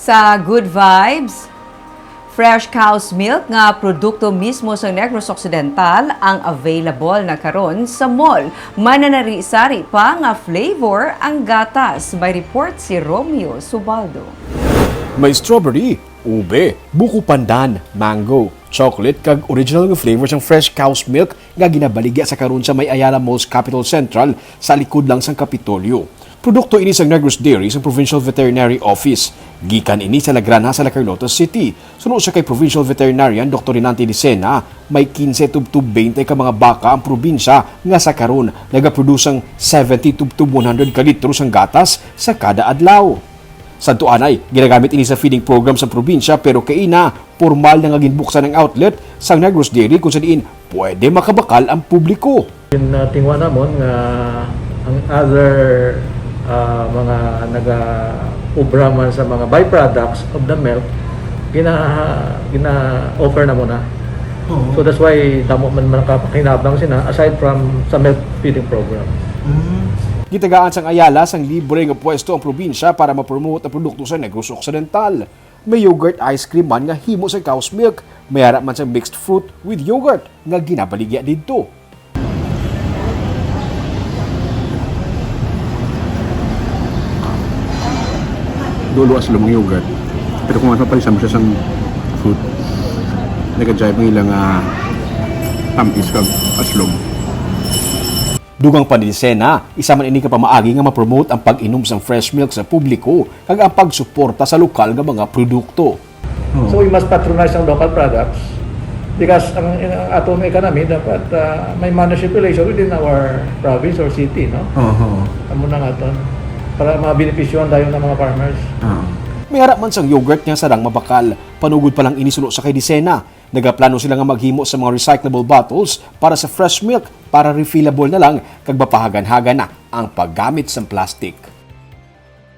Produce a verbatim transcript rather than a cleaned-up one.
Sa Good Vibes, fresh cow's milk nga produkto mismo sa Negros Occidental ang available na karon sa mall. Mananari-sari pa nga flavor ang gatas. May report si Romeo Subaldo. May strawberry, ube, buko pandan, mango, chocolate, kag original nga flavor sang fresh cow's milk nga ginabaligya sa karon sa may Ayala Malls Capitol Central sa likod lang sang Kapitolyo. Produkto ini sang Negros Dairy sang Provincial Veterinary Office. Gikan ini sa Lagranja sa La Carlota City. Suno siya kay Provincial Veterinarian Doktor Rinante Dicena, may kinse tubtob twenty ka mga baka ang probinsya nga sa karon nagaproduce sang seventy tubtob one hundred ka litro sang gatas sa kada adlaw. Sadto anay, ginagamit ini sa feeding program sa probinsya, pero kaina, pormal na nga ginbuksan ang outlet sang Negros Dairy kung sa diin pwede makabakal ang publiko. Ginatingwa namon nga ang other ah, mga nagaobra man sa mga byproducts of the milk, gina gina-offer na mo na. So that's why damo man makapakinabang sina aside from sa milk feeding program. Gitagaan sang Ayala sang libre nga pwesto ang probinsya para ma-promote ang produkto sa Negros Occidental. May yogurt ice cream man nga himo sa cow's milk, may ara man sa mixed fruit with yogurt nga ginabaligya didto. Dulo aslom ang yogurt. Pero kung mas mapalisan mo siya sang fruit, nag-jive ang ilang ah, tamis kag aslom. Dugang pa ni Dicena, isa man ini ka pamaagi nga ma-promote ang pag-inom sang fresh milk sa publiko kag ang pagsuporta sa lokal nga mga produkto. So we must patronize ang local products because ang, ang aton economy dapat ah, may money circulation within our province or city, no? Oho. Amo na nga aton para mabenepisyohan tayo ng mga farmers. Ah. May ara man sang yogurt nga sarang mabakal. Panugod pa lang ini suno sa kay Dicena. Nagaplano sila nga maghimo sa mga recyclable bottles para sa fresh milk para refillable na lang kag mapahagan-hagan na ang paggamit sang plastic.